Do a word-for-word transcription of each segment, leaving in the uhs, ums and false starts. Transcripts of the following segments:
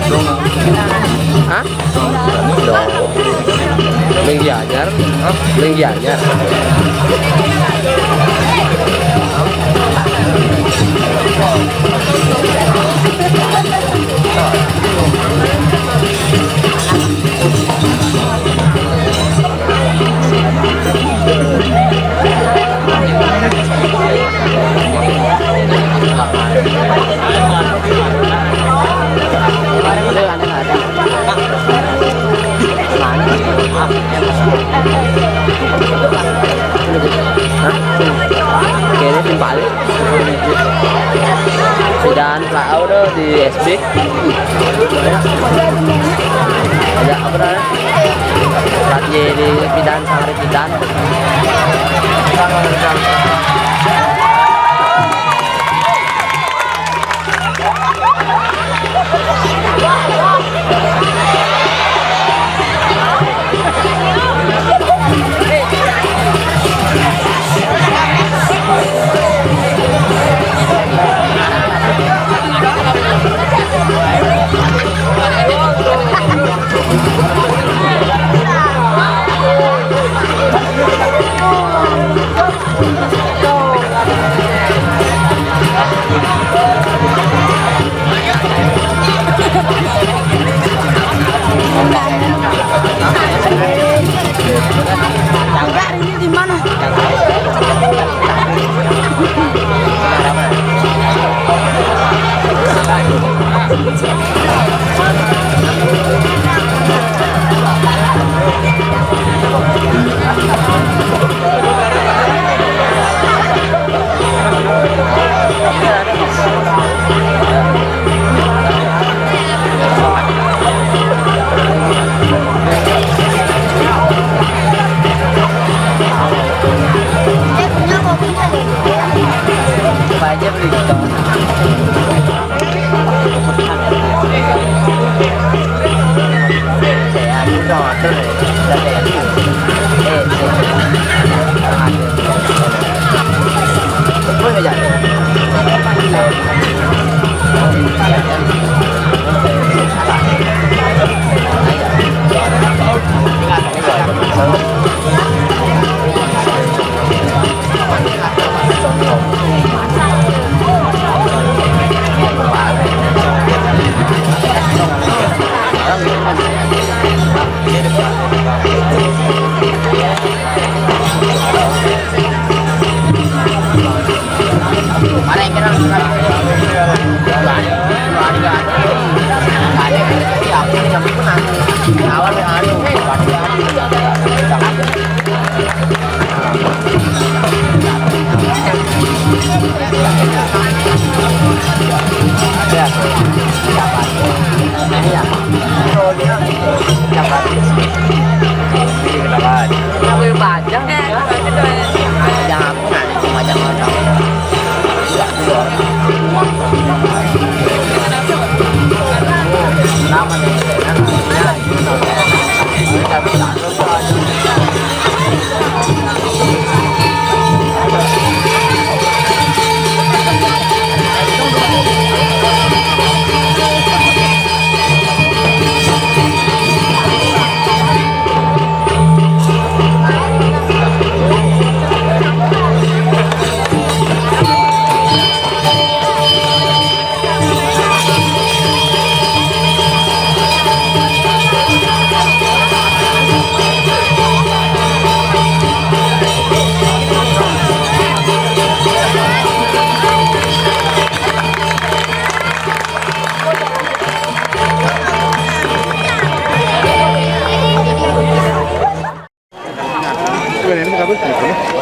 Hah? Main Gianyar? Hah? Main Gianyar? Hah? Kayaknya tim balik. Sudah Lah, udah di S B. Ada apa namanya? Lagi di Pidan, Sangri Pidan. Canggar ini di mana? Apa aja beli di toko?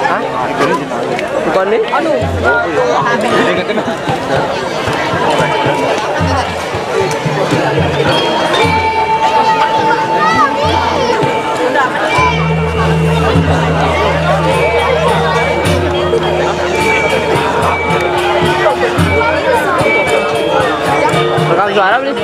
Hah? Bukan nih? Aduh. Rekam suara belum?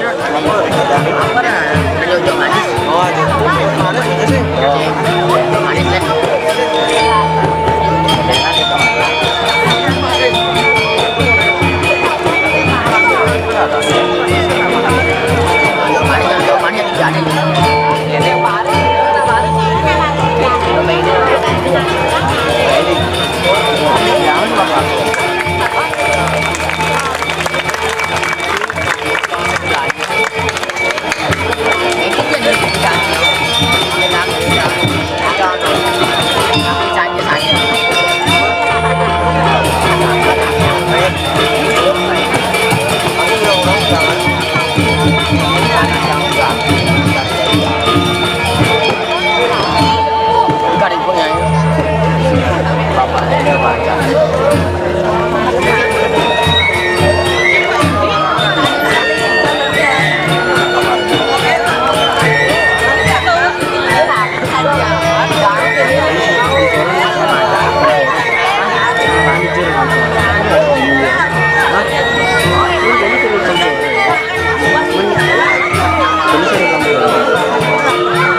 Terus rekam suara.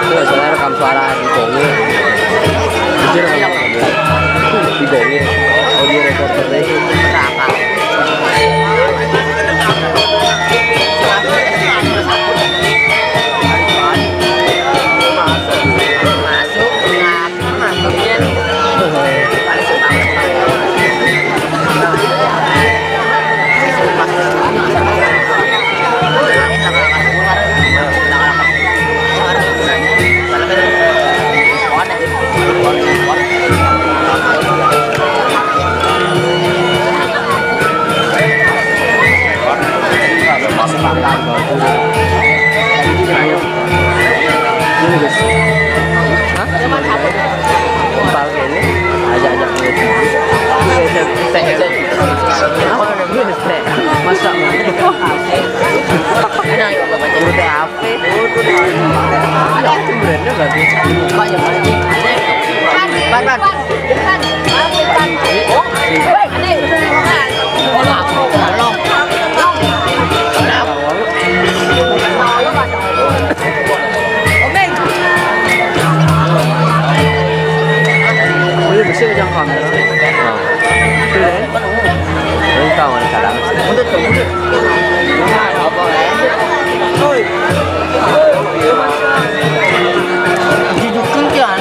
Itu soalnya rekam suara di Bonge. Itu rekam suara di Bonge. Audio recorder itu. Ini, guys. Hah? Bal ini, ajak-ajak ini. Teh, teh. Apa namanya? Teh. Masa? Enak ya, Bapak? Guru T A P. Ada brandnya berarti. Banyak, banyak. Ban, ban. Ini bersih aja kamera. Nah. Ini tahu ada salah. Didukung kan?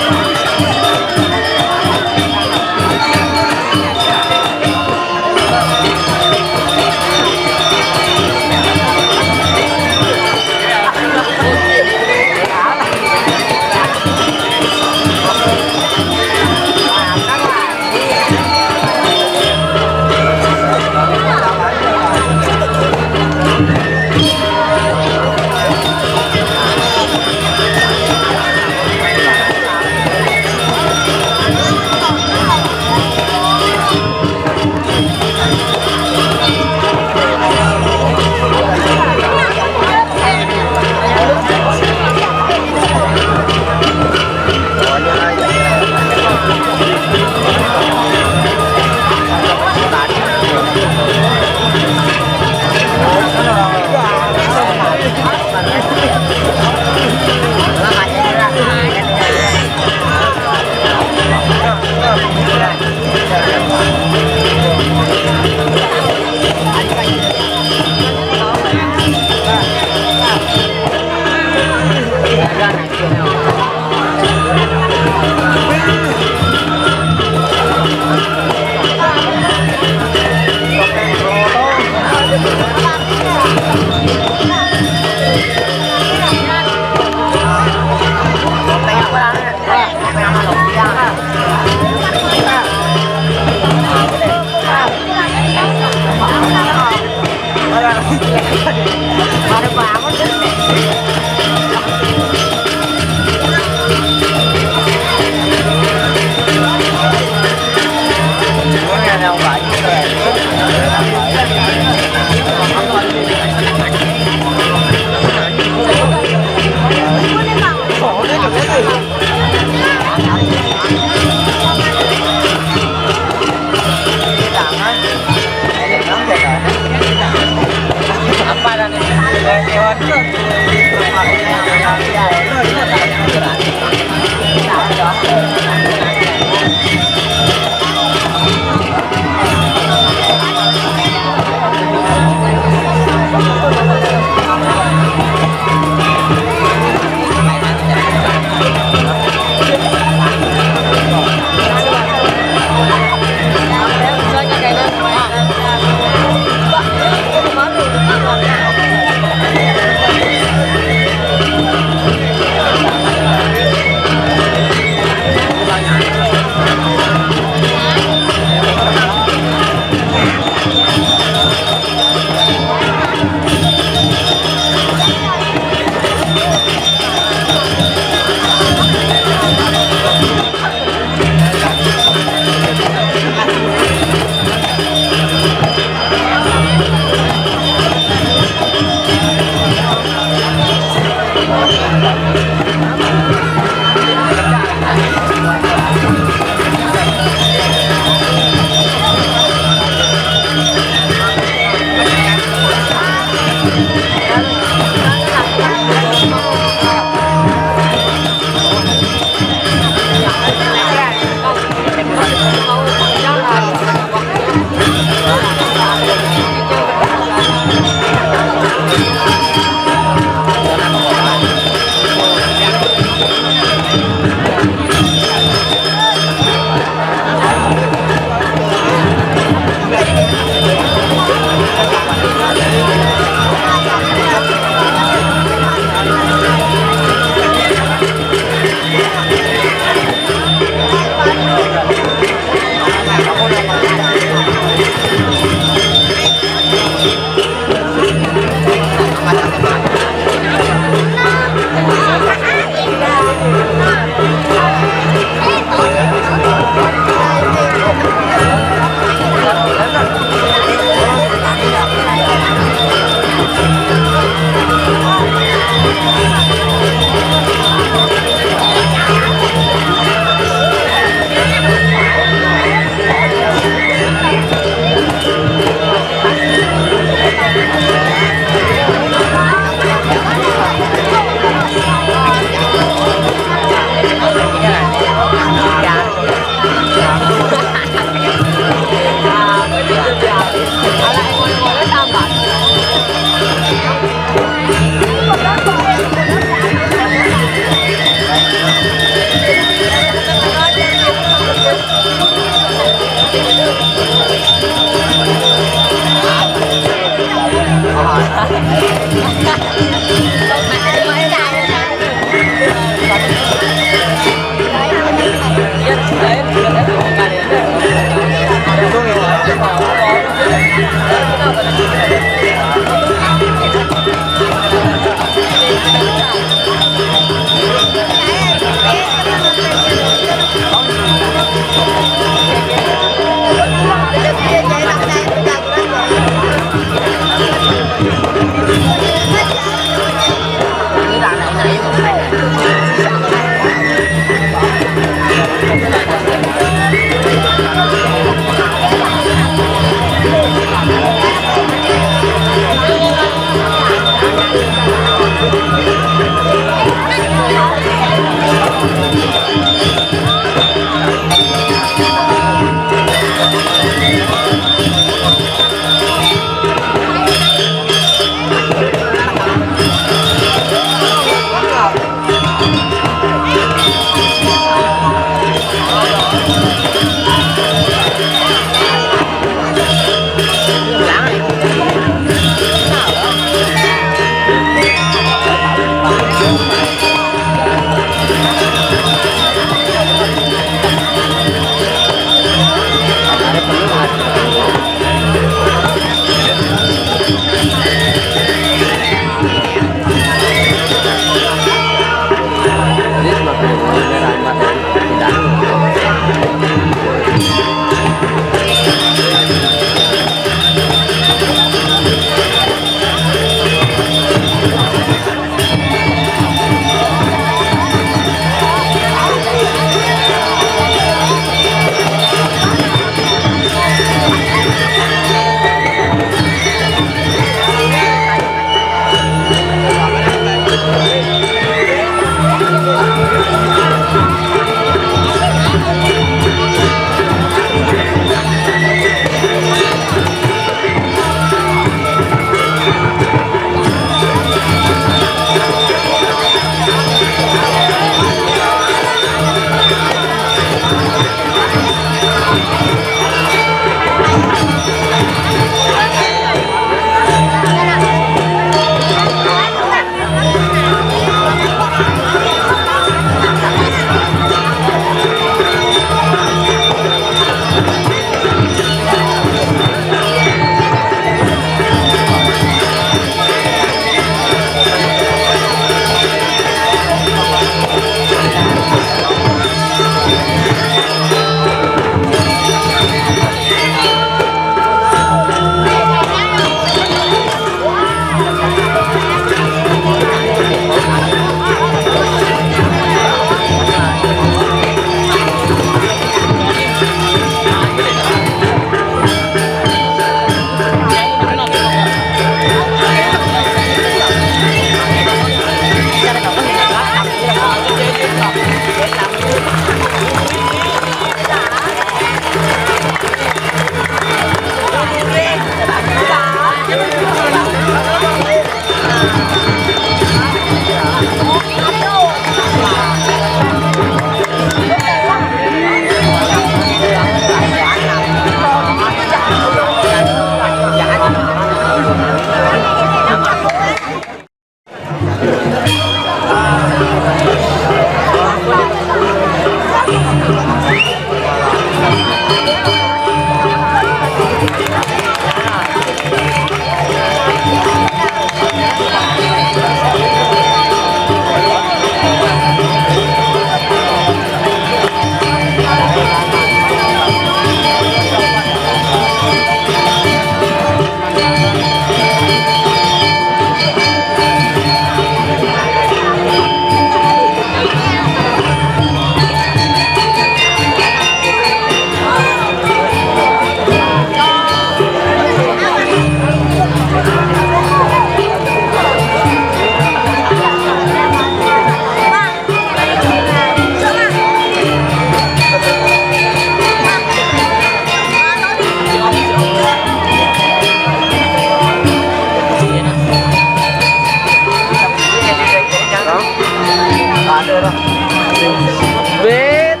Bet.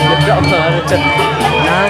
Jedok baru, Cen. Nah,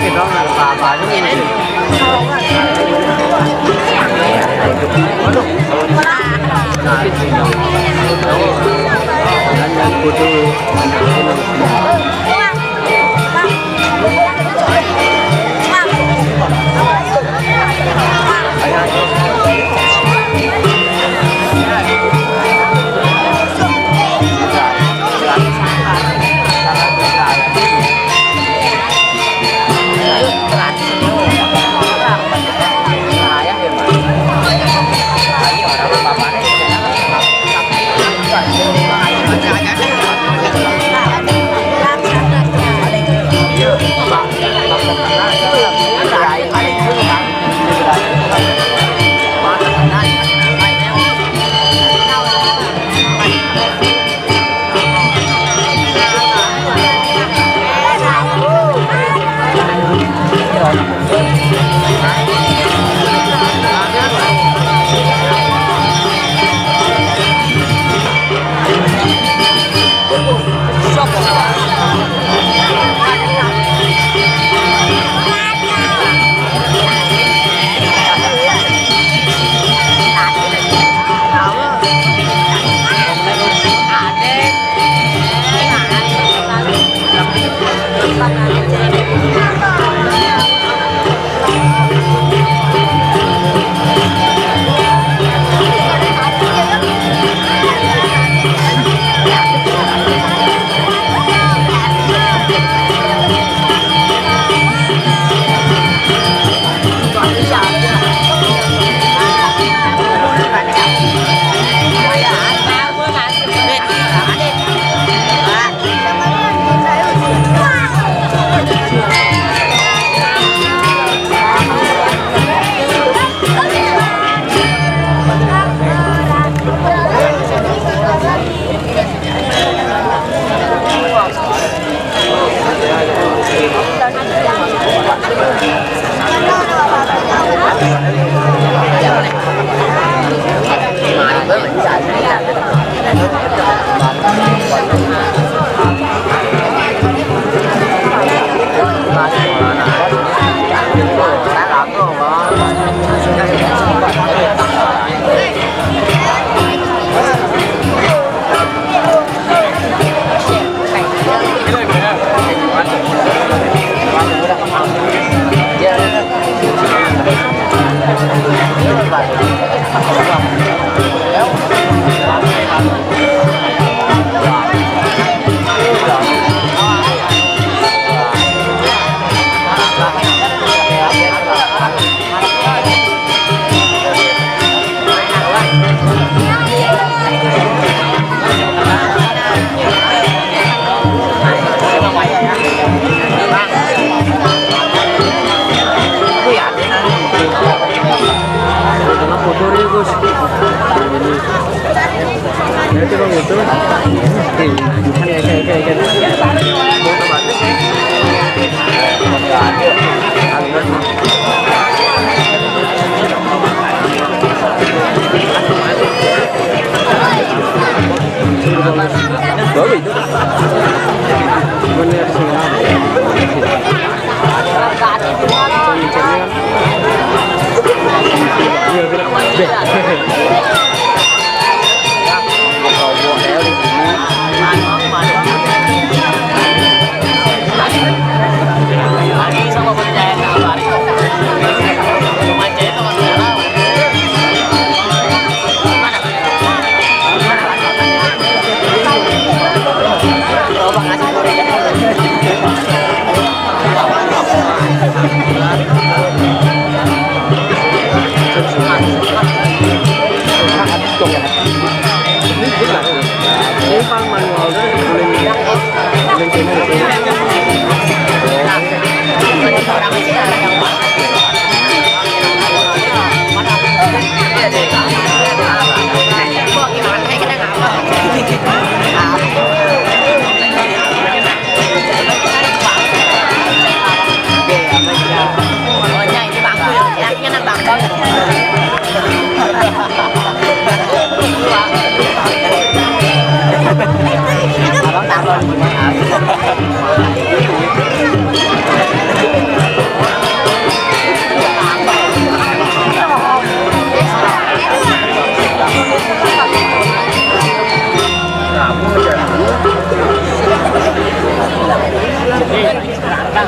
Wah.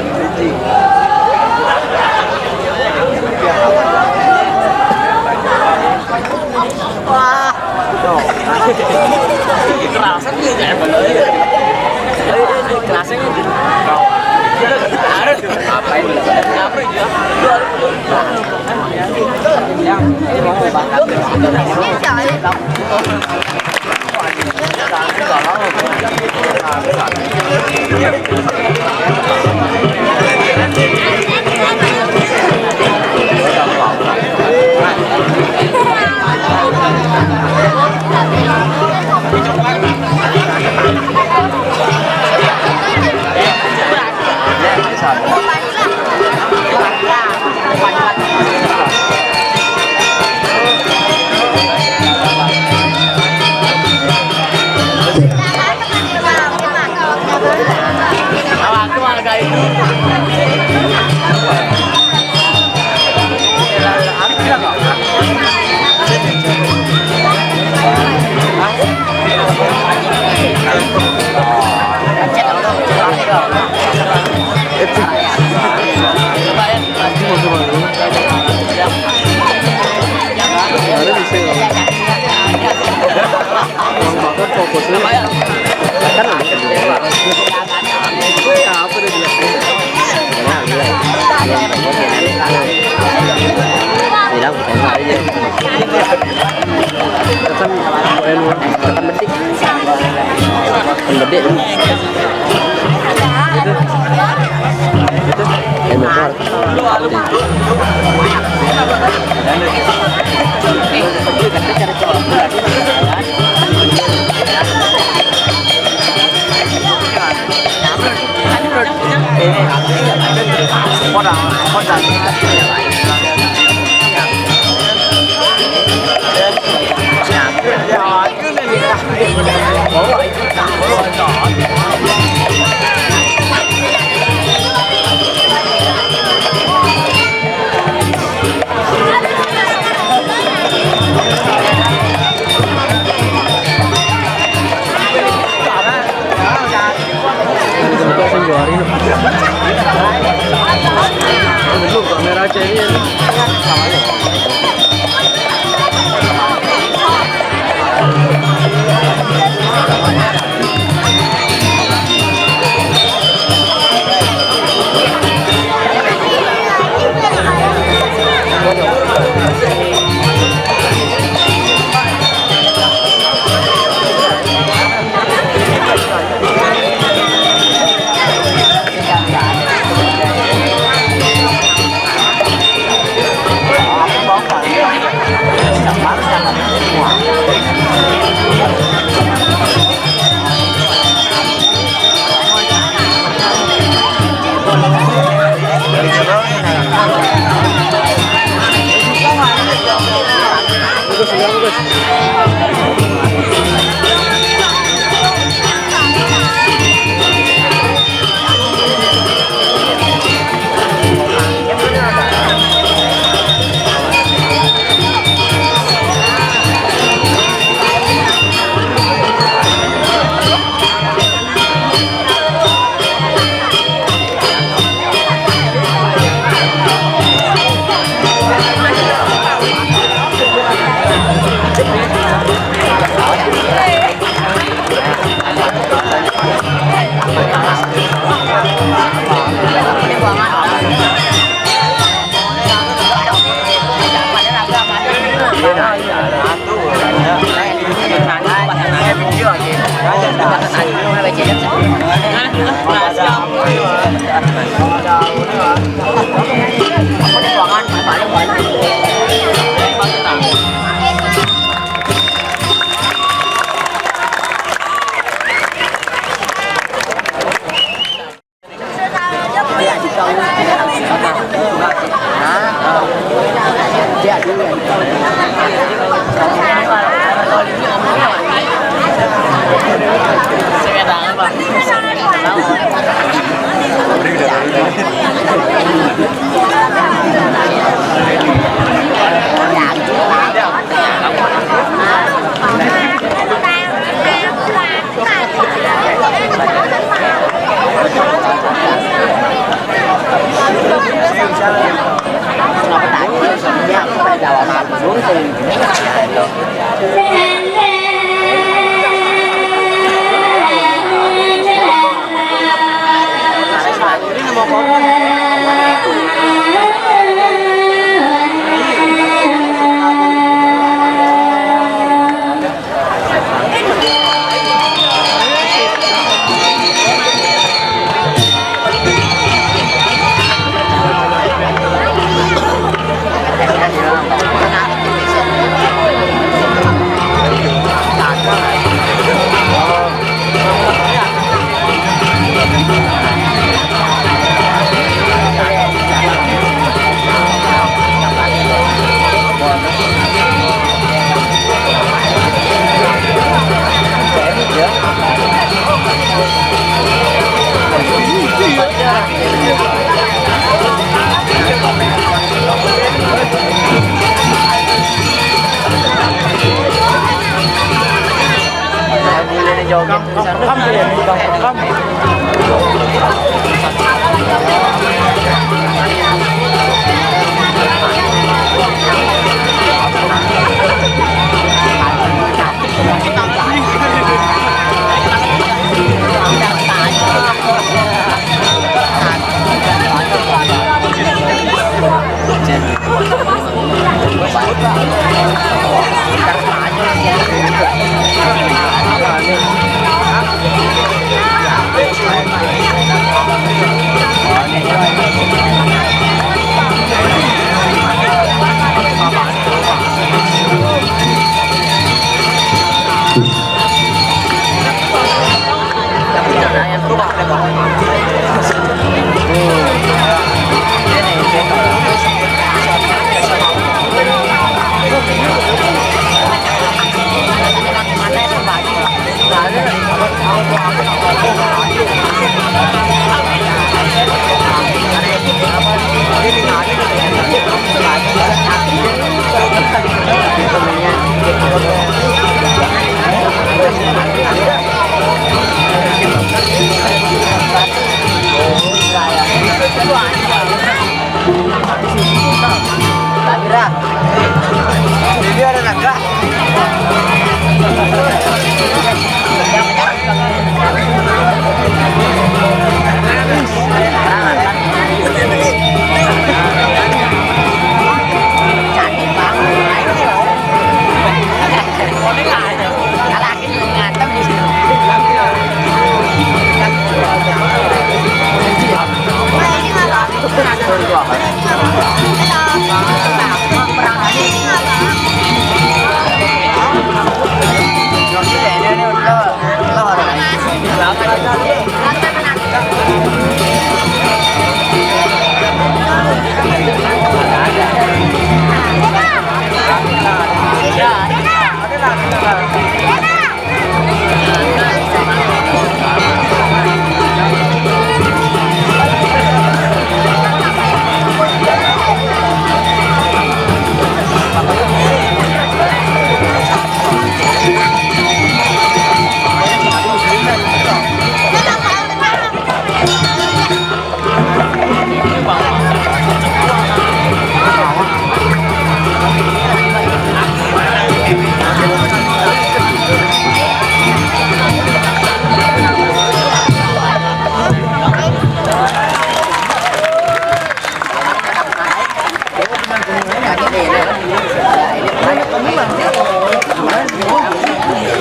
Kerasan nih, kayak apa? Kerasan nih. Ngapain? Ngapain dia? Kan ada. Apa dia bilang? Bilang bukan aja. Kan bukan, bukan bedik. Bukan bedik. Itu. Itu. Yang besar. Boleh joget di sana.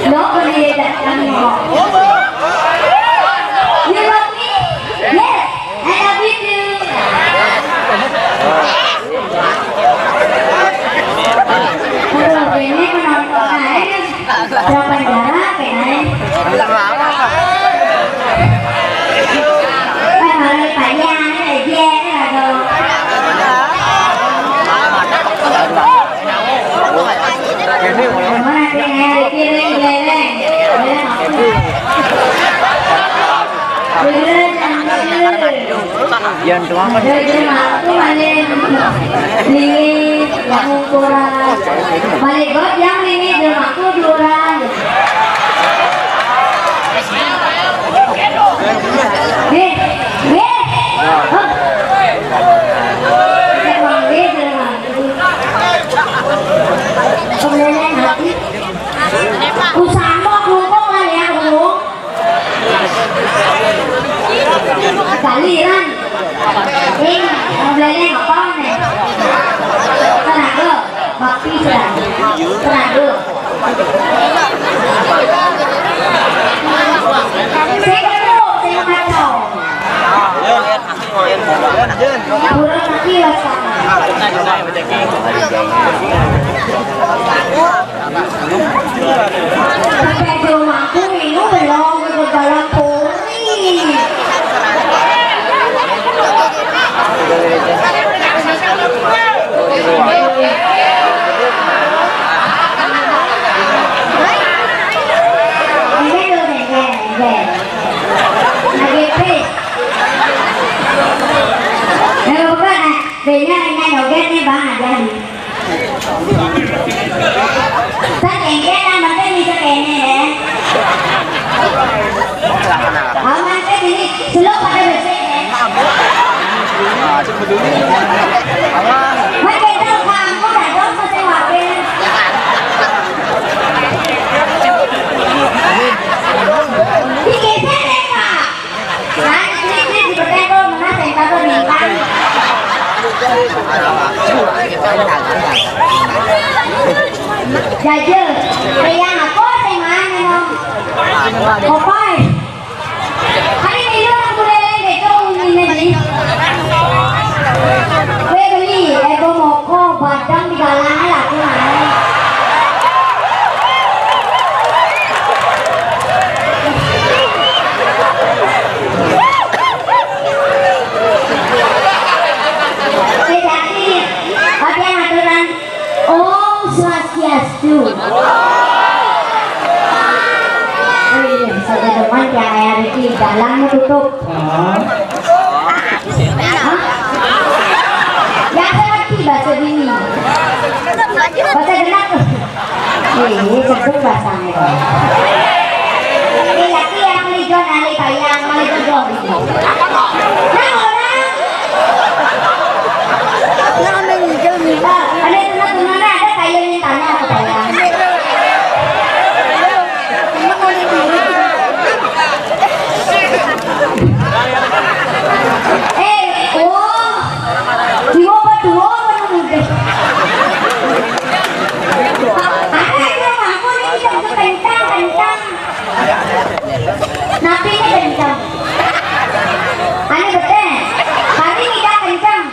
No, you love me? Yes, I love you too. Aduh, ini penonton aja. Siapa yang galak, ya? Eh, kalau ditanya, aja, aduh. Mana sih, eh, kirim, kirim. Kirim aku. Kirim, kirim. Yang doang kan. Jadi, aku paling dingin, yang ukuran. Paling got yang ini, dia aku duluan. Nih, nih. Huh. Emang dia, dia emang. Kurang lagi lah. Sampai di rumahku minum belum, udah dalam puri. Ini loh, Dek, Dek, Dek. Lagi pis. Ayo, buka, Dek. Kayaknya, kayaknya joget nih, Bang, aja nih. Sakengkeng lah, masa bisa kene ya? Aman kan ini, selok pada bersih ya? Mas, kita kamu dah dong, selesai wakil. Digeser ya, Pak? Nah, ini, ini dipetek kok, mana saya tahu bintang. Jajal, Rian aku sing main emang. Kopai. Hari ini orang boleh gitu ini nih. Gue beli, eh, gue mau kok badang di galang lah, aku main. Oke, jadi, oke, aturan. Om Swastiastu. Oh iya, saya teman yang kayak Ricky, jalan tutup. Hah? Ya, saya ngerti bahasa dini. Bahasa genap tuh. Ini sebut bahasanya. Ini laki yang melijon, ahli kayang, melijon. Nah, orang. Nah, ada yang tengah-tengah, ada kayang yang tanya apa kayang. Eh, oh. Jiwa apa tua apa muda? Ada yang mampu nih, kita bisa kencang, kencang. Napi ini kencang. Ane betul. Kami tidak kencang.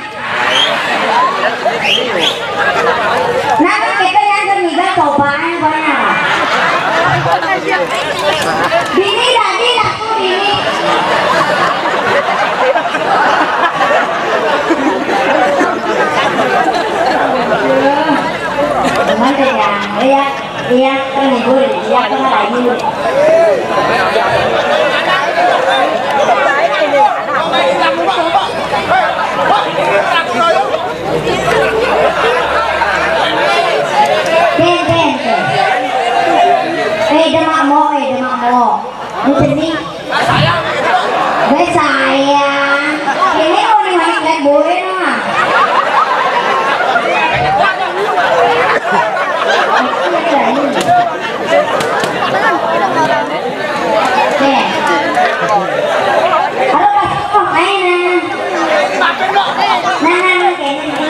Nah, kita yang ketiga cobain banyak. Bini tadi laku bini. Teman deh ya, ya. Iya, kan ngibul, iya, kan ngerayu. Ben, ben, ben. Eh, demak mo, eh, demak mo. Mu jenih. Gue sayang. Ini mau nih manik liat boy nah. Nih. Halo, Mas. Oh, main nah. Nah, nah, nah, kayak ini.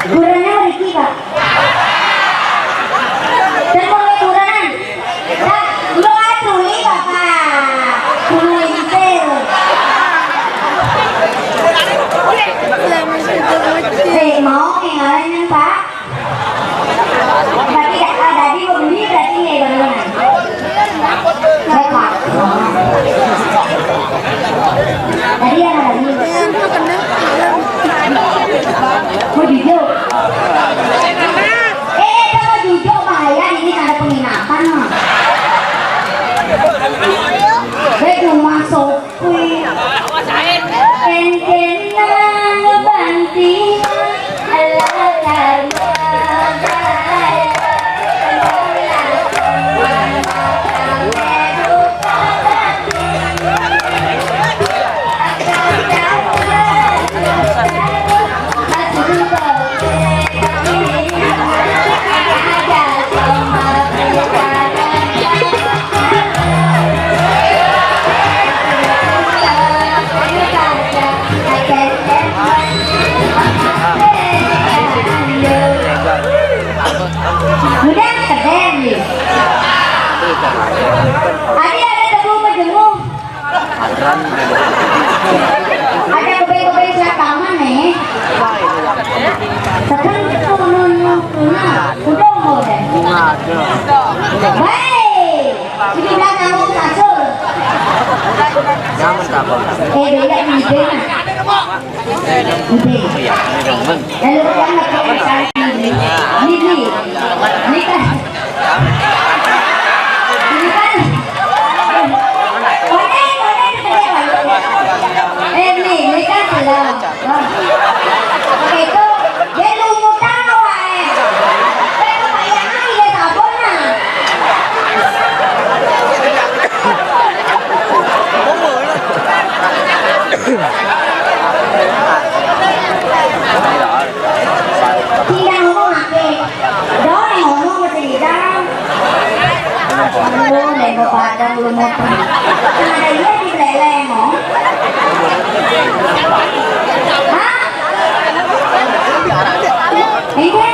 Kurangnya Ricky, Pak. Dan mulai kurang. Dah, lu aja tuli, Bapak. Tuli intil. Eh, mau yang lain, Pak? Berarti dah, ah, tadi mau beli, berarti nih, baru. Tadi yang ada ini. Mau jujur. Eh, eh, kalau jujur bahaya ini ada penginapan mah. Baik rumah sopir. Enten nang banting. Ada kuping-kuping selak taman nih. Sedang turun, turun, udah mau deh. Baik. Ini udah kamu kasur. Jangan takut. Eh, beda ide, nah. Ide. Lalu kan pakai misalnya ini. Ini, ini. Ini kan. Ini kan. Konek, konek, konek. Eh, ini, ini kan belum. Itu dia lumutan wae. Kowe kebayang ae ya sabun nah. Tidak ngomong apa? Dong ngomong mesti di dalam. Lu nembok padang lu mau. Ada dia di beleleng, oh. Hah? Ini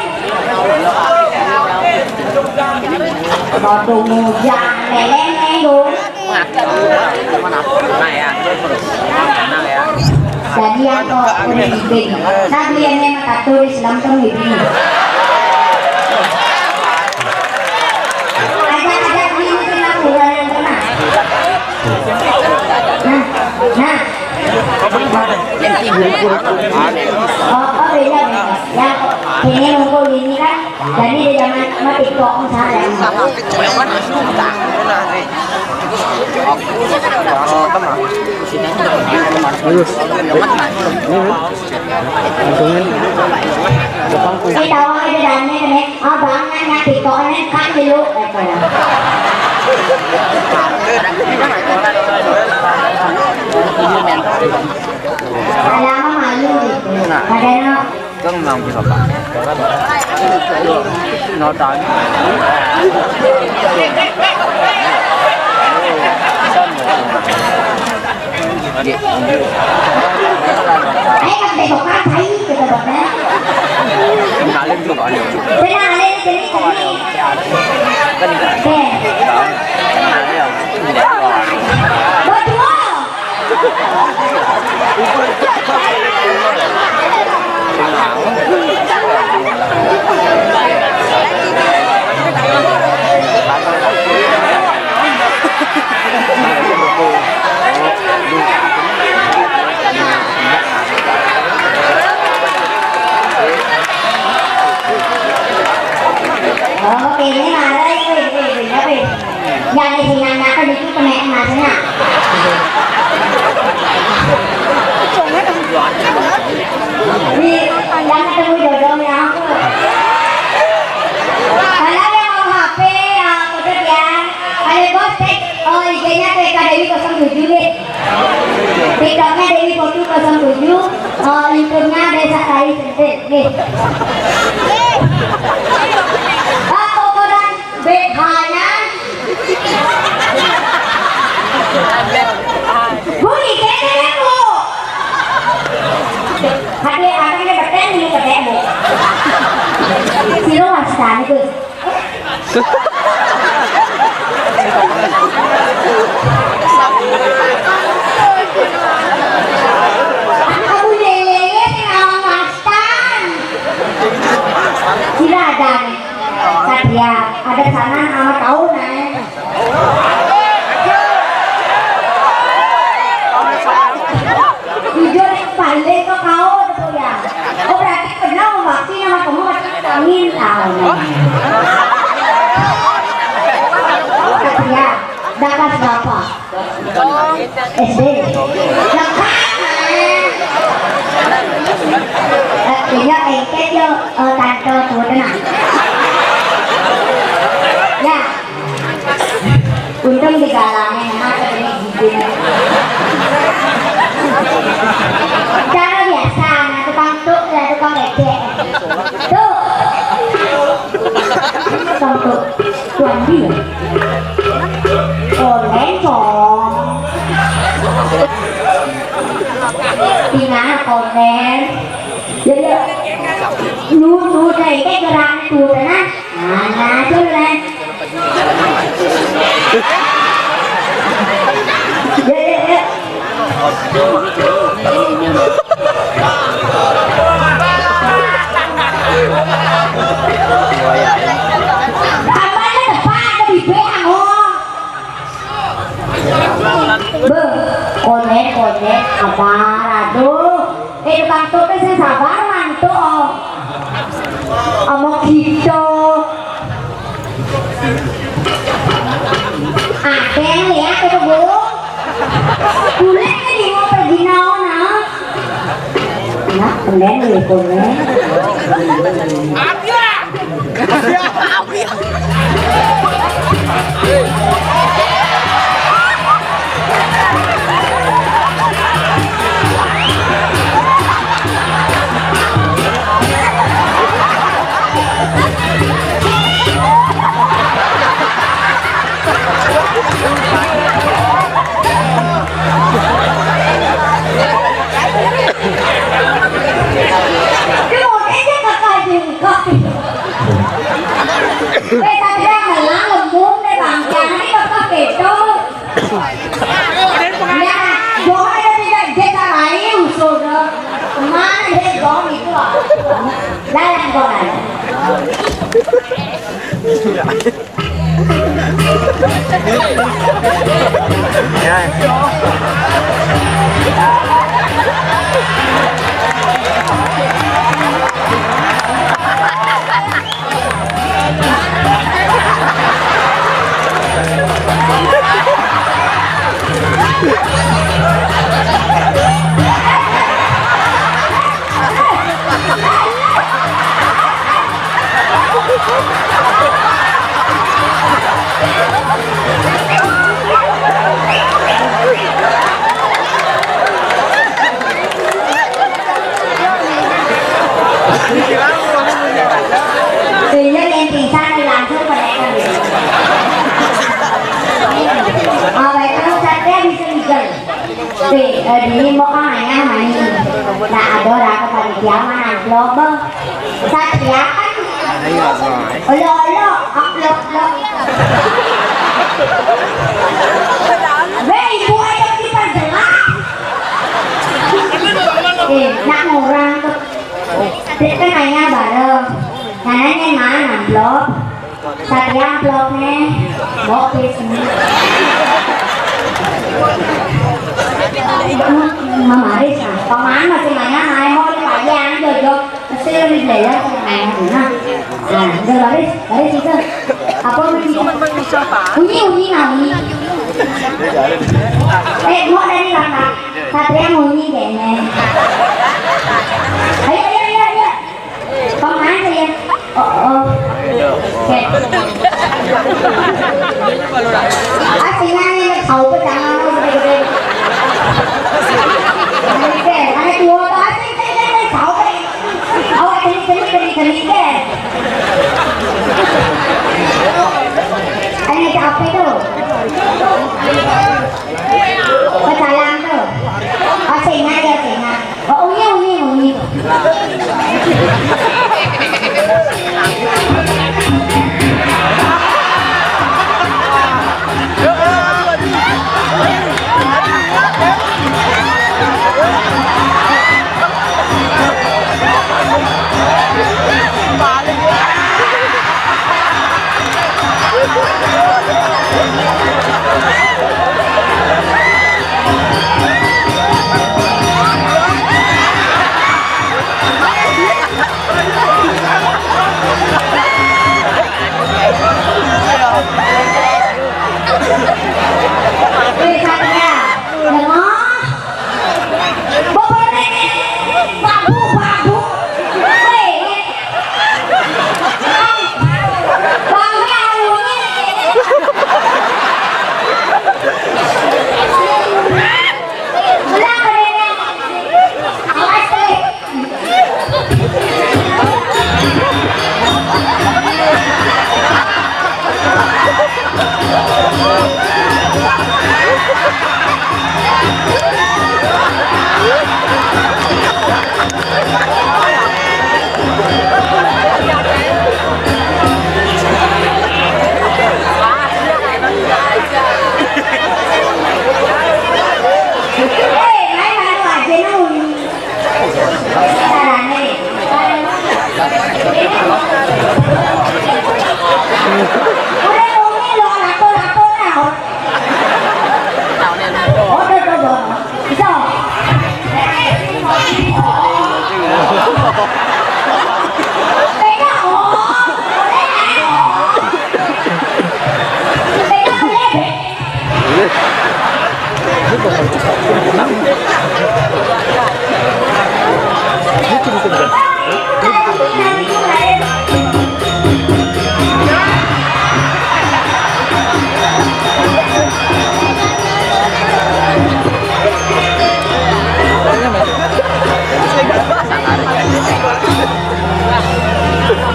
Kodong mujang leleng lu. Jadi yang kok udah dibing. Nah, beliannya mah tak tulis langsung gitu. Ajak-ajak bini sing laporan yang kena. Nah, nah. Oh, oh, beda, beda. Ya, ini ngumpul ini kan. Jadi di zaman sama TikTok misalnya. Bagus. Ini, untungin. Kita awalnya di dalamnya kena, ah, bangannya TikToknya kan dulu. Ada apa malu gitu? Ada no. Kang nang bisa, Pak. Notanya. Ayo, kan besok kan, ayo, kita buatnya. Kenalin tuh, Pak. Kenalin, sini, sini. Kan enggak. Oke. Kenalin. Berdua. Oh, ini marah, ini, ini, ini, apa ini? Yang di sini anak itu kena emasnya. Ini yang ketemu jodohnya aku. Kalau yang mau H P, ya, kode ya. Kalau bos, cek, oh, I G-nya T K D W kosong tujuh, nih. TikToknya Dewi Potu kosong tujuh, eh, YouTube-nya Desa Sari Sentil, nih. Ah, kokoran B H-nya. Bunyi, kayaknya, Bu. Hati, hati, ini beten, ini beten, Bu. Siro wastan, itu. Aku lelenya sing awang wastan. Sila ada nih. Satria, ada sana sama tahu nih. Jujur, balik ke kau tuh ya. Oh, berarti pernah membakti nama kamu masih kawin tahu. Ya, dah kelas berapa? S D. Lekat. Artinya engket yo, eh, tante tuh tenang. Ya. Untung digalangin, mata ini gigit. Cara biasa, nah, tukang tuk, ya, tukang becek. Tuk. Tukang tuk. Tuan dia. Online, cong. Tinggal online. Jadi, lu, lu, kayak gerak tuh, nah. Nah, nah, tuh, nah. Ya, ya, ya. Tambahnya tepat ke bibir, oh. Beuh, konek, konek, sabar, aduh. Eh, tukang tuh sing sabar, mantu, oh. Amok gitu. Ada yang lihat itu, Bu. Bule ini mau pergi naon, ah? Nah, kemben nih, kemben. Wis, tapi melang lembung deh, Bang. Jangan ini bakal keto. Ya, jangan ada tidak, dia tak lain, usul deh. Mana dia, Bang, itu, ah. Lah, yang gua aja. Sehingga yang pingsan langsung mereka. Apa itu, Satria bisa legal? Pi, eh, dini mau ah, ayah main. Nah, ada orang ke panitia mana, amplop, Bang. Satria kan? Olo, olo, amplop, amplop. Weh, ibu aja kita jelas. Eh, nak ngurang tuh. Dia kan nanya bareng. Nanya mana, amplop? Satria amplopnya. Bokis ini. Mamaris, ah. Paman masih nanya, nanya mau dipajang, jojo. Mesti lebih belajar sama ayah. Nah, nah, udah baris, baris itu. Apa namanya? Unyi, unyi, nah, unyi. Eh, mau dari mana? Satria mau unyi kayaknya. Ayo, ayo, ayo, ayo. Kok mana ya? Oh, oh. Oke. Ah, sini nih, tahu pecah, gede-gede. Oke, ada dua, ah, sini, sini, sini, tahu, eh. Awak geli, geli, geli, geli, deh. Ini ada apa itu? Pecalang tuh. Oh, singa ya, singa. Oh, unyi, unyi, unyi.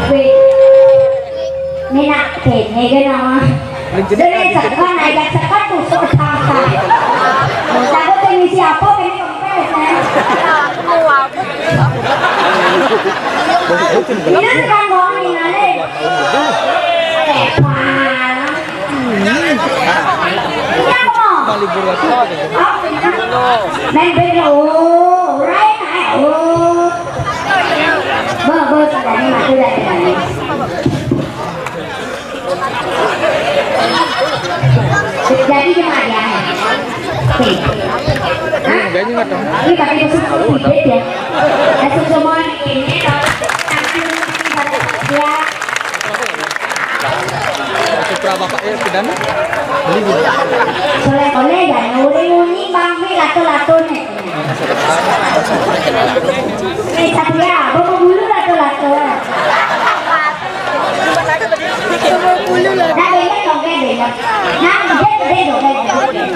Wih, ini nak kene ke nama? Dene sekat, ajak sekat tusuk tangkai. Takut ini siapa, ini kempes, eh. Ini kan orang ini, eh. Iya, kok. Main band, oh, right, eh, oh. Bo, bo, sadari mati dari mana? Jadi cuma dia. Oke. Hah? Ini pakai khusus ya. Langsung semua ini, ya. Putra Bapak, eh, pidana? Beli, Bu. Soleh-soleh, jangan nguri-nguri, Bang, mi, lato-lato, nih. Eh, Satria, bawa bulu lato-lato. Bawa bulu lato. Nah, bengek dong, bengek, bengek. Nah, bengek, bengek dong, bengek, bengek.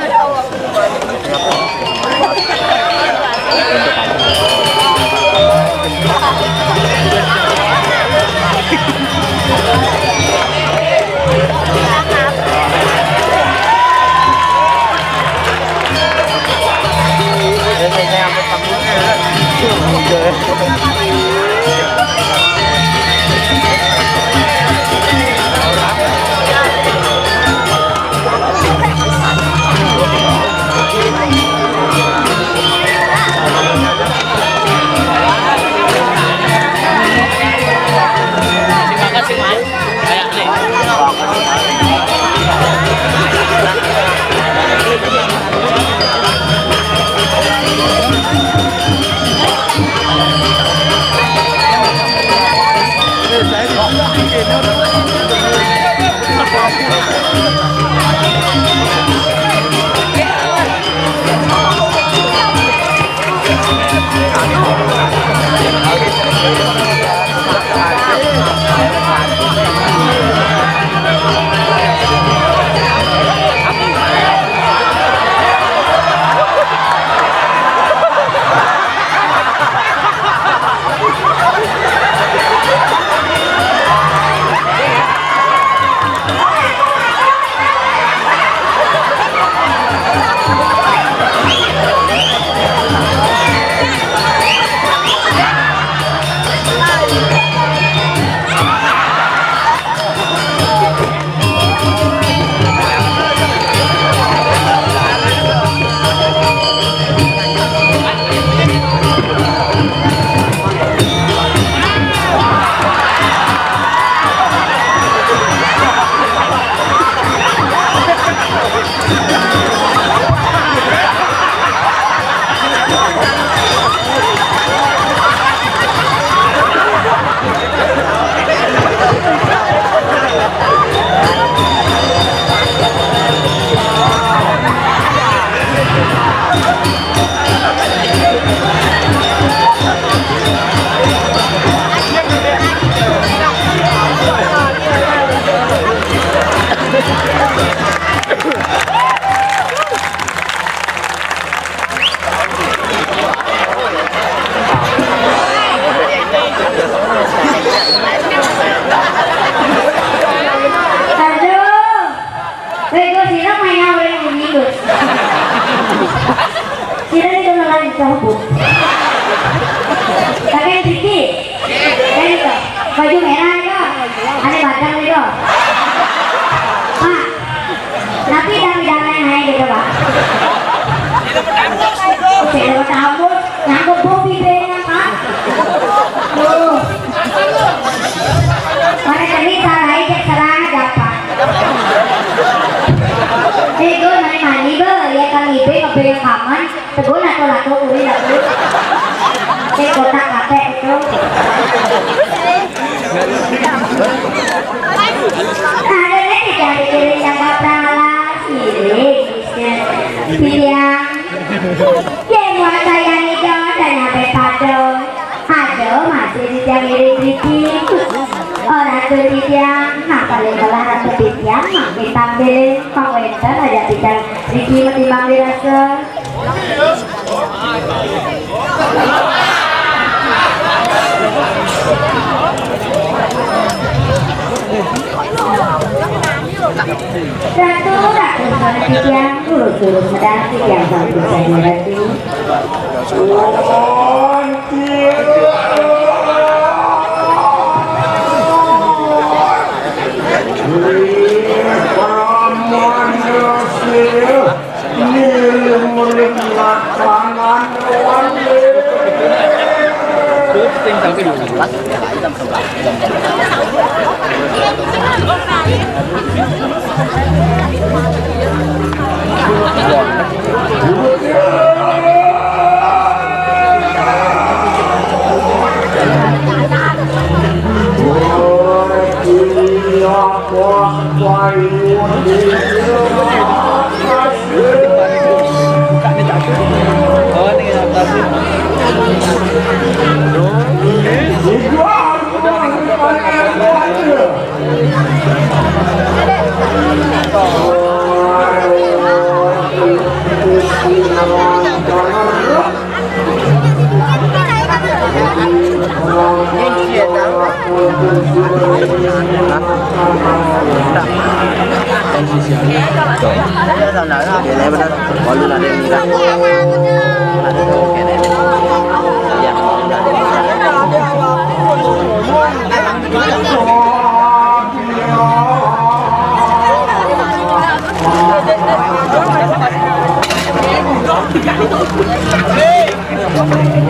Aduh. Weh, gue sirem mainnya orang yang bunyi, Gus. Sirem itu malah dicabut. Pakai yang putih. Kan itu. Baju merah itu. Ada batang itu. Pak, tapi damai-damai naik gitu, Pak. Oke, dapat tamu. Nyangkut bobi benya, Pak. Tuh. Mana kami sarai, cek serang aja, Pak. Eh, gue mani-mani, be. Ya, kan ibe ngebeng kaman. Teguh lato-lato, uri lato. Kotak kabeh itu. Akhirnya tidak dikirim yang kotak, sirik. Titiang, yen wong kaya niki ora nyampe padha. Aduh, masih titiang ngiring mriki. Ora tuh titiang, nah paling malah ratu titiang, makin tampil kok wenten aja titiang mriki metimbang dirasa. Ratu, ratu, para titiang, lurus-lurus medal titiang, Sang Hyang Ratu. Ngirim-ngirim latangan.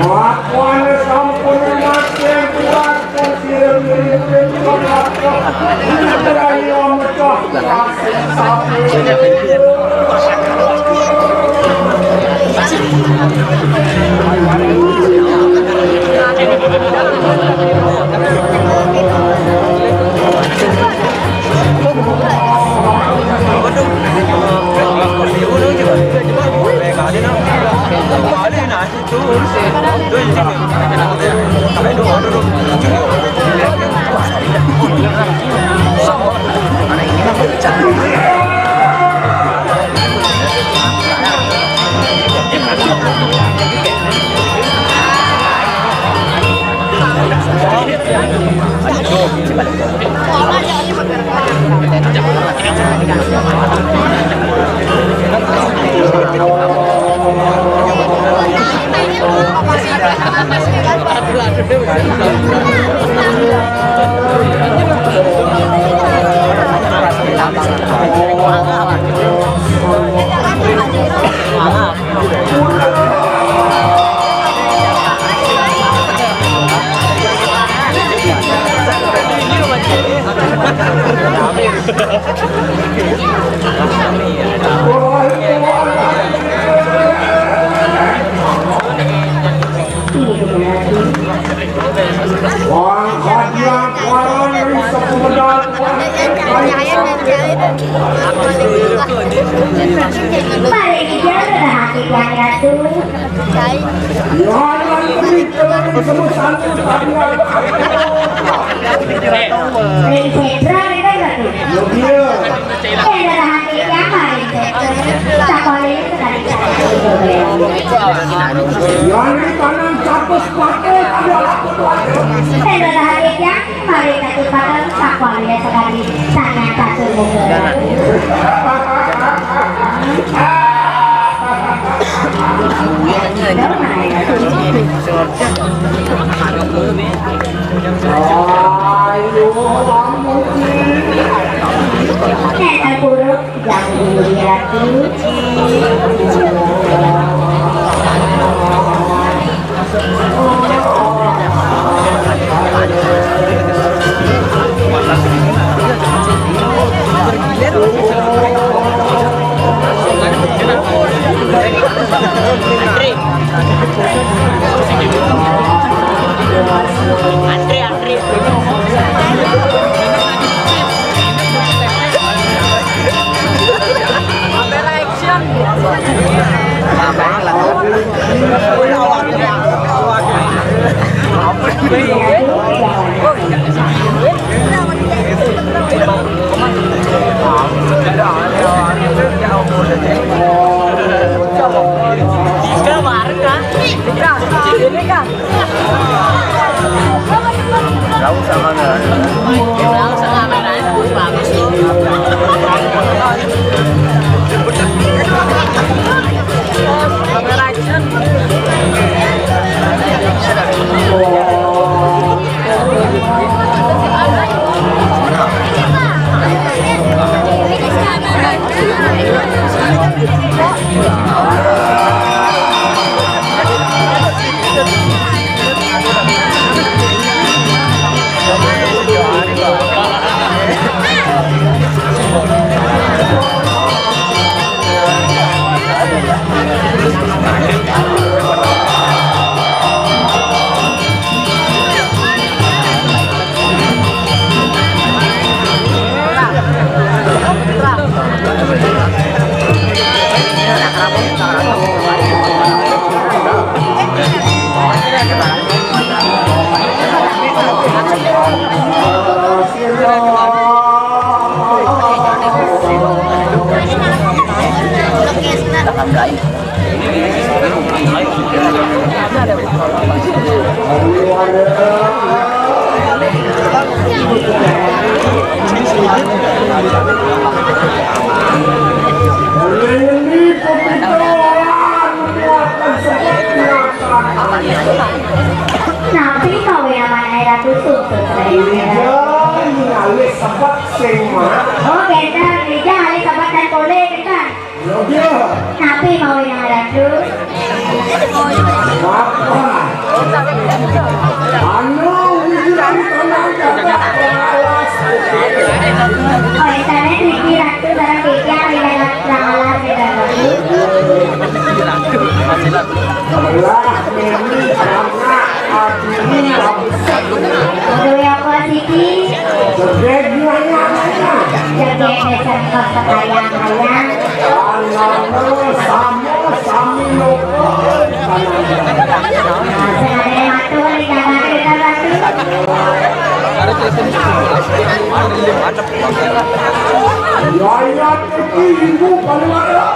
Lakuane sampun mati kuat. Paling ideal adalah hati Tuhan Ratu. Ring Sedra, ya kan, Ratu? Eh, adalah hati yang paling Sedra. Sakola sekali. Yang di kanan satu sepatu, ada apa tuh? Eh, adalah hati yang Mari katupaken sakwaline sekali sangat catur mungkul. Ayo, Nek Tengkurep, jangan dulu ya, Ratu. Napi kawin aman ai Ratu Sungsut? Iya, ningali sebet sing mah. Oh, kénten, Ija ngalih sebet dan polé, kénten. Napi mawi nang Ratu? Apa? Anu, widi dari tanah jagat alas. Oh, énténné niki Ratu sareng Ija ngalih alas, kénten. Lah, ini anak adini. Aduh, ya, Pak Siti. Jegég nanya-nanya. Jegég dasar kos sekayang-kayang. Anaknya sama, sami nopo. Nah, sengaja matur, di kamar kita, Ratu. Ya, ya, tapi ibu, paling ada.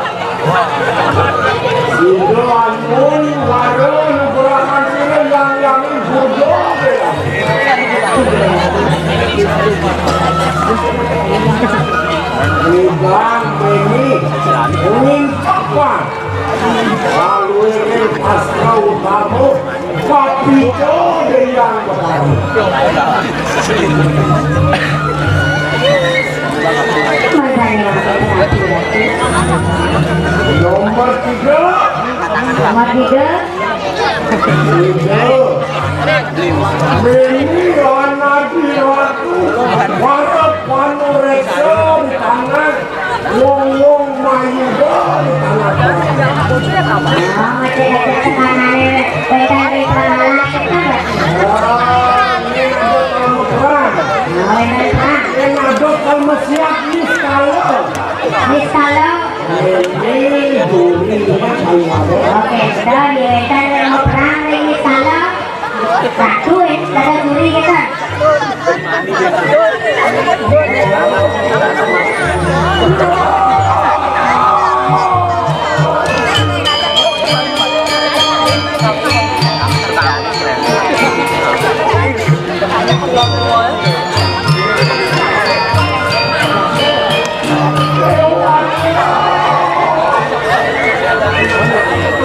Sida anu wara nugrahan sira yang yang burdo. Nibang meni, ngintepan. Laluiring pastra utama, papita Déang Betari. Nomor tiga. Nomor tiga. Tiga. Meni Anadi Ratu, para panuréksa di tanah. Wong-wong mayuda di tanah. Nah, ngecek-ngecek sekanané, wétan di pangala, kita nggak? Wah, ini ada kamu perang. Nah, wétan perang. Ini ada kamu siap, niskala. Niskala. Ini duri, ya, kamu ada. Oké, sudah, di wétan kamu perang, ini niskala. Ratu, eh, kada curi kita.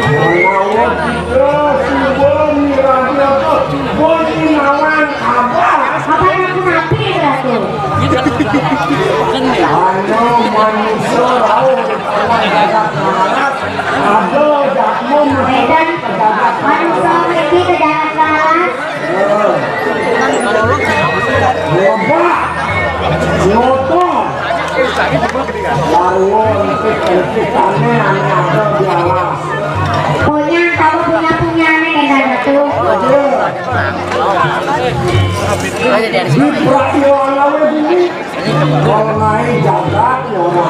Menawa kita suba miragi apa? Bos Gunawan kabar. Apa yang aku napi, Ratu? Ana manusa rauh di tengah jagat laras, ada jadma Medan. Manusa mriki ka jagat laras. Lobak. Nyoto. Warwa nitih-nitihane ane ada di alas. Punya, kamu punya-punyane, Kang Ratu. Di Prayo Alawe Bumi. Wong nae jagat, ya ora.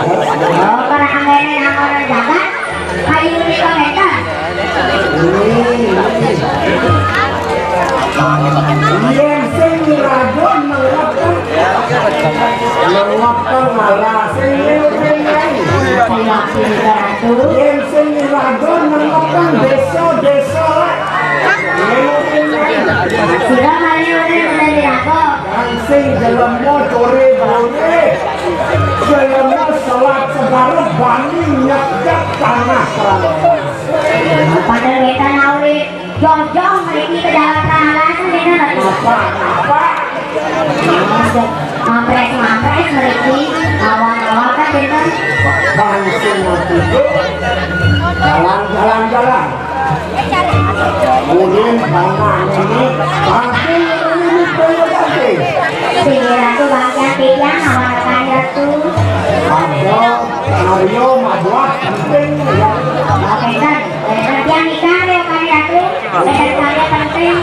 Oh, para anggene nang ora jagat, kayu nika ngeten. Yén sing nyiraga nang weteng, nang weteng malah sing ngiring. Yén sing nyiraga nang weteng désa-désa, ngiring. Sira mari urip nang nyiraga. Kang sing jelema coré boleh, jelema selat segara bani nyekat tanah. Padahal kita nauri jong-jong mriki ke jalan Prangalas, bener. Apa? Apa? Mampres-mampres mriki, awal-awal kan, bener. Bangsa itu jalan, jalan, jalan. Kemudian bangsa ini, bangsa ini, ini, ini. Sing ratu bangsa tiang, awal kan ratu. Ada Mario mabuat penting ya. Oke, kan? Kerja nikah ya, Pak Ratu. Kerja saya penting.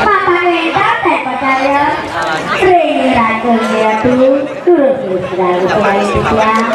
Papan wénten teh percaya, ring Ratu Ratu, terus terus selalu selalu selalu.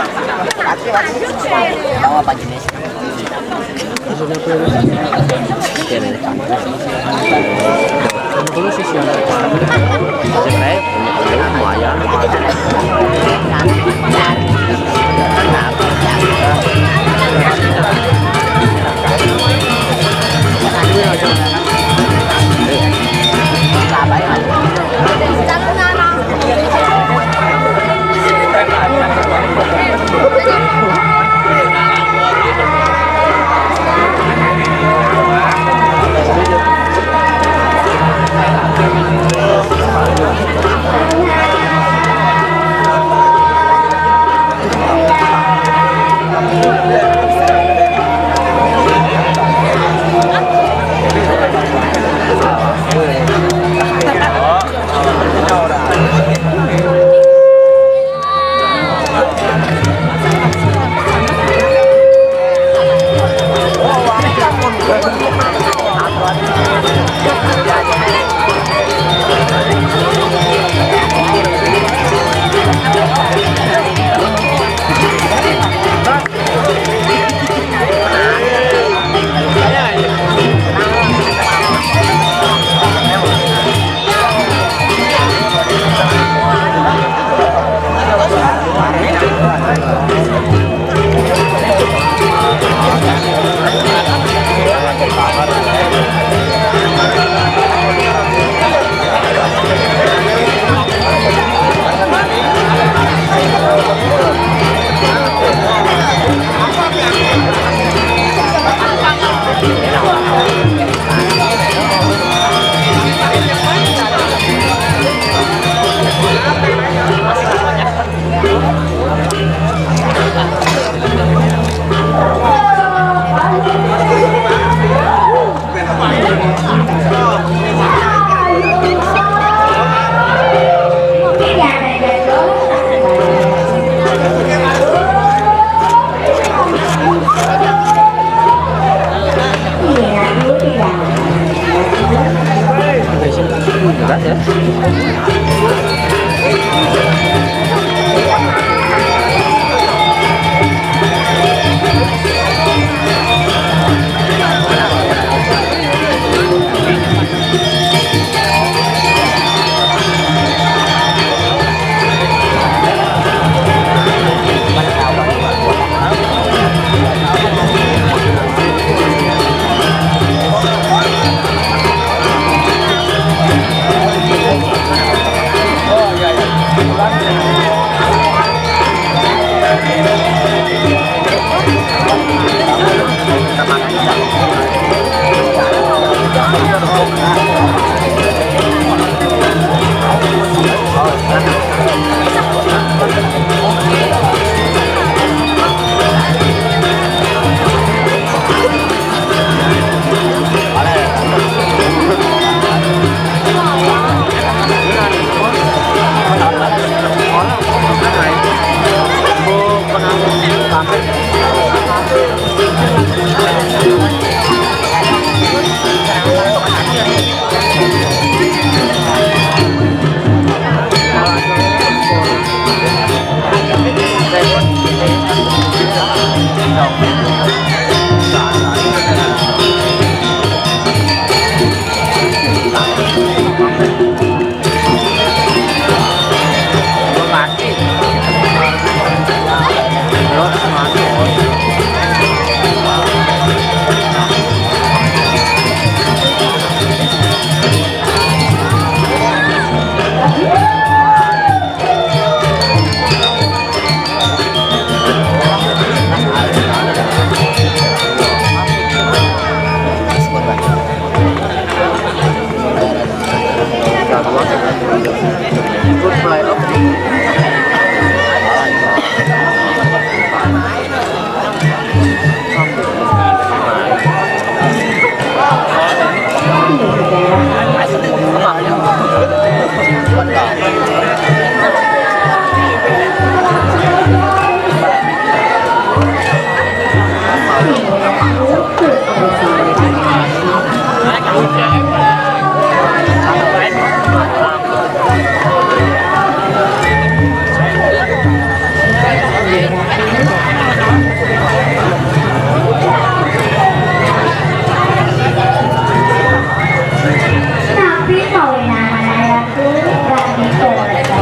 Tapi kawinan anak ratu, berani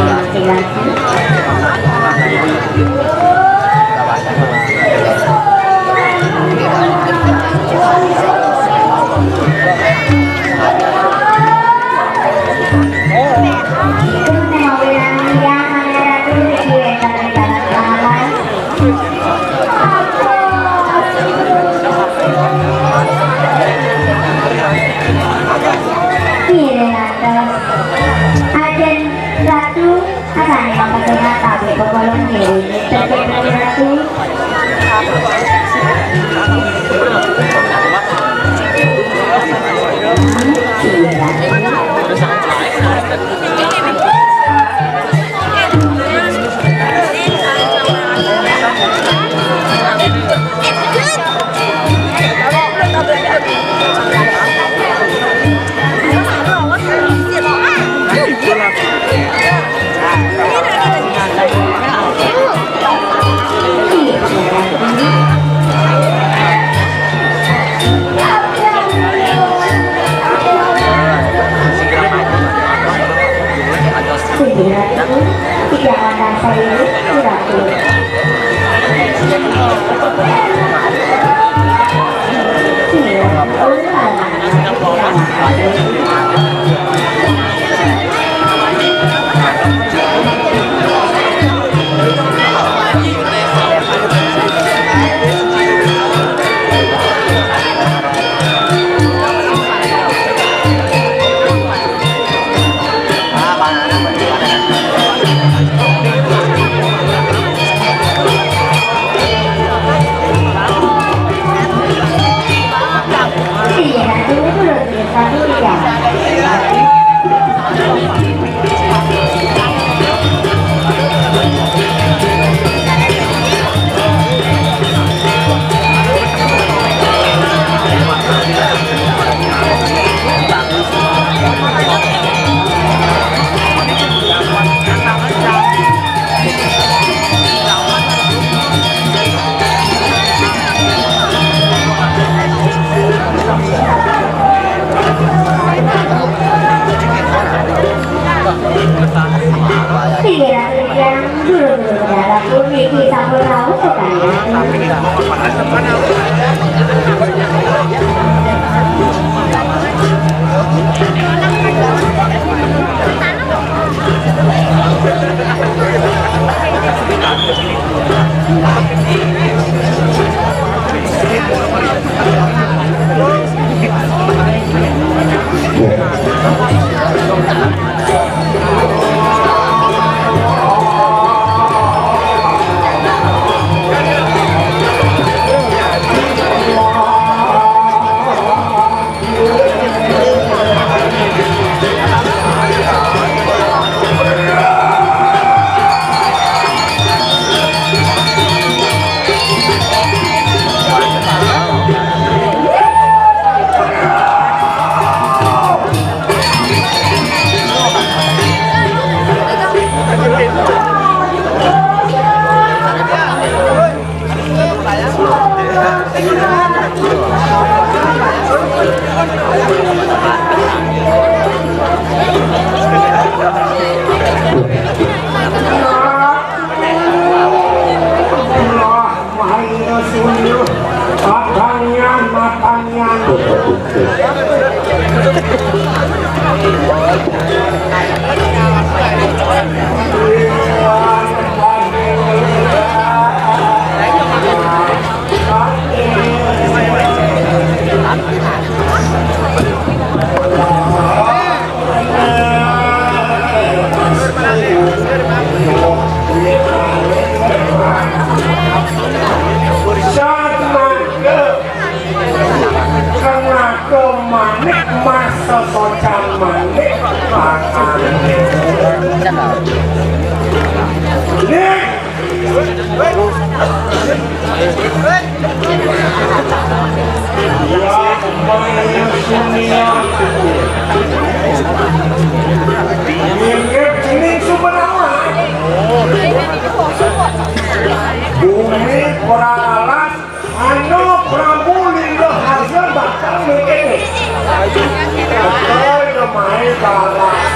laki-laki. Ngiring atos. Ajen Ratu, asane mangkasena tabe pepolon ngiring. Terkait Ratu. Pikiran yang dulu-dulu dalam bumi kita pun tahu, bukan? Wah, wahai Rasul, Natanian, Natanian. Saat mangke, kena ke manik, masa socan manik, makan. Nih, ya, Maya Sunia. Mirip ini sumber awan. Bumi perang alas, anu Prabu Lila Harja bakal mikir. Betul, ya, main balas.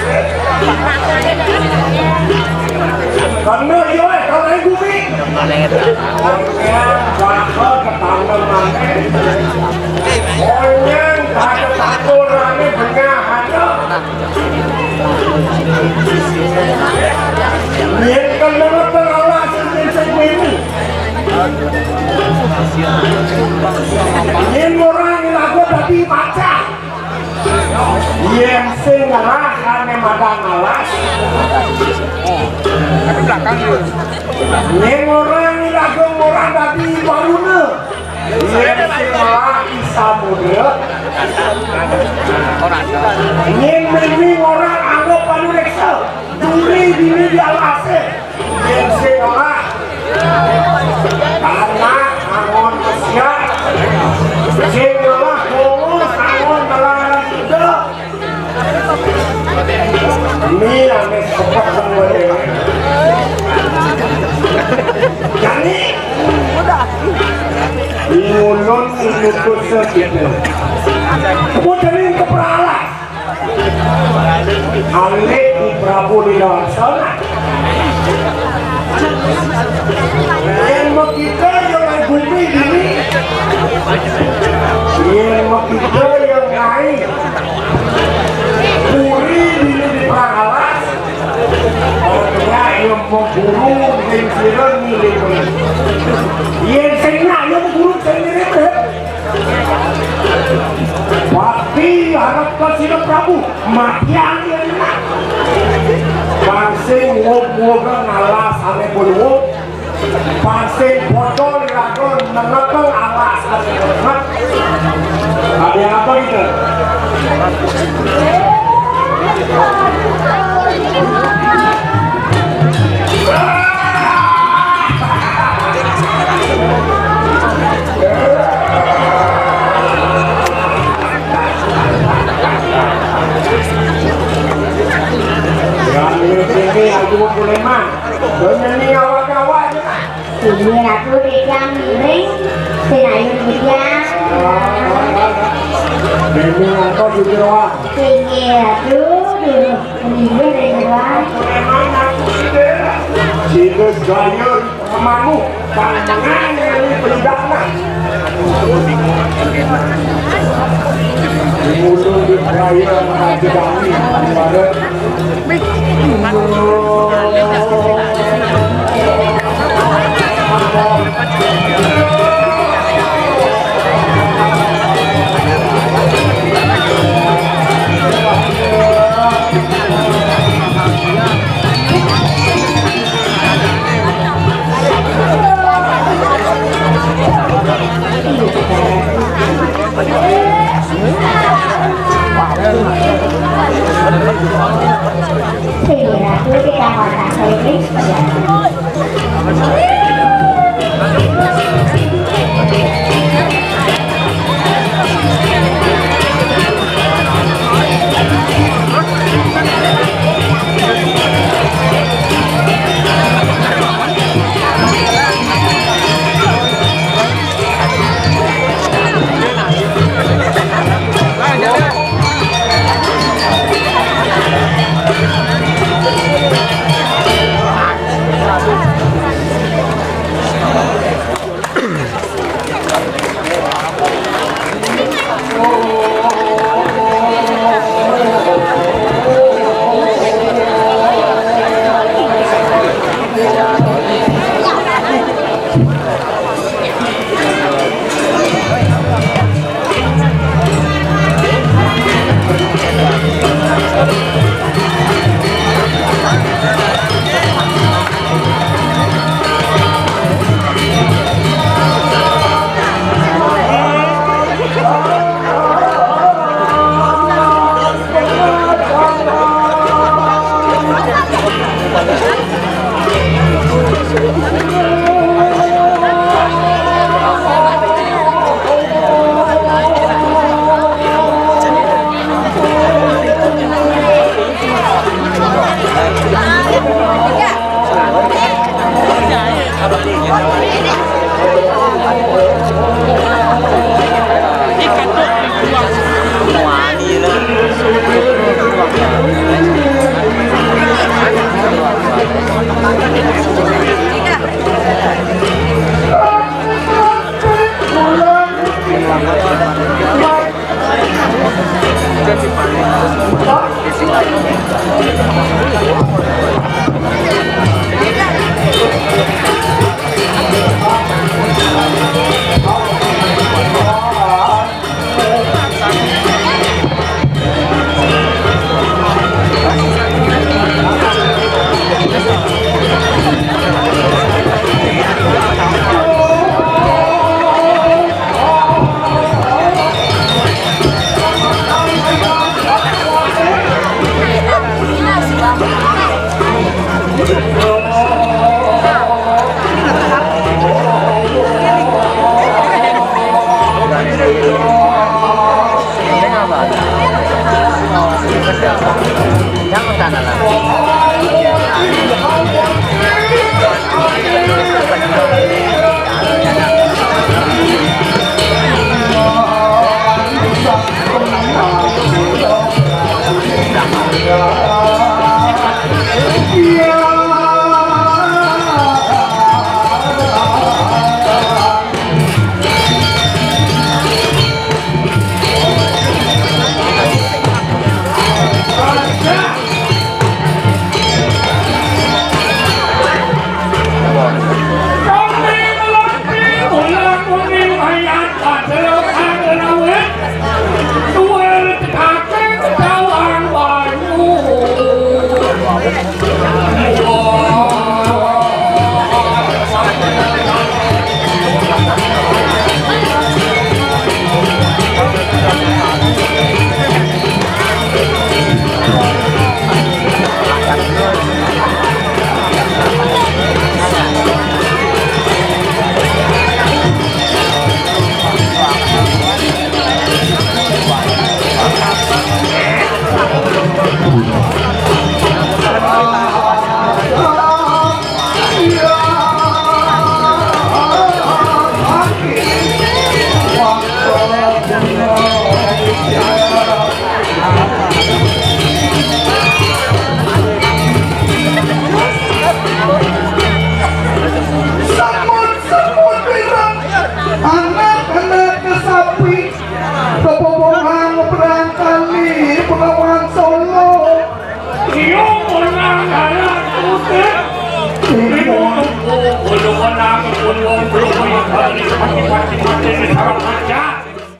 Karena, yo, eh, kalau naik bumi. Yang bakal ketanda mati. Onyang, tak ada takut, rame, bengah, ada. Yen kenapa pengawasan desa ini? Yen orang lagu tapi baca. Yen sing ngerah ane madan alas. Tapi belakang dia. Yen orang lagu orang tadi baruna. Yen sing ngerah Isa Muda. Yen meni orang anggap panureksa. Duri dini di alase. Yen sing ngerah. Anak angon kesian. Sing ngerah ngomong angon melarang muda. Ini ame sepet semuanya. Jani. Ngulon itu sedikit. Aku jadi kepala. Alih di Prabu di Darsana. Yang makita yang bumi dini. Yang makita yang naik. Puri dulu di Prangalas. Orang yang mau guru, yang sirah ngirim. Yang sengak yang guru, saya ngirim. Pati harap ka sira Prabu, matian yen enak. Pangsing ngup-ngup ngalas ane bulwup. Pangsing bodol ragon nengeteng alas ane nenget. Ada apa gitu? Yang ini aku mau kuleman. Ini awak-awak. Ini aku dikang ring. Sinayu dikang. Ini aku di bawah. Ini aku dulu. Ini ring bawah. Situs gayur. Manu, tangan ini pelidakna. Mulu di perairan Raja Dami, di barat. Anak sapi, kebobongan berangkali Bengawan Solo. Iya, menang anak putih. Iya. Iya, menang pun wong belum kali mati-mati mati di sarang aja.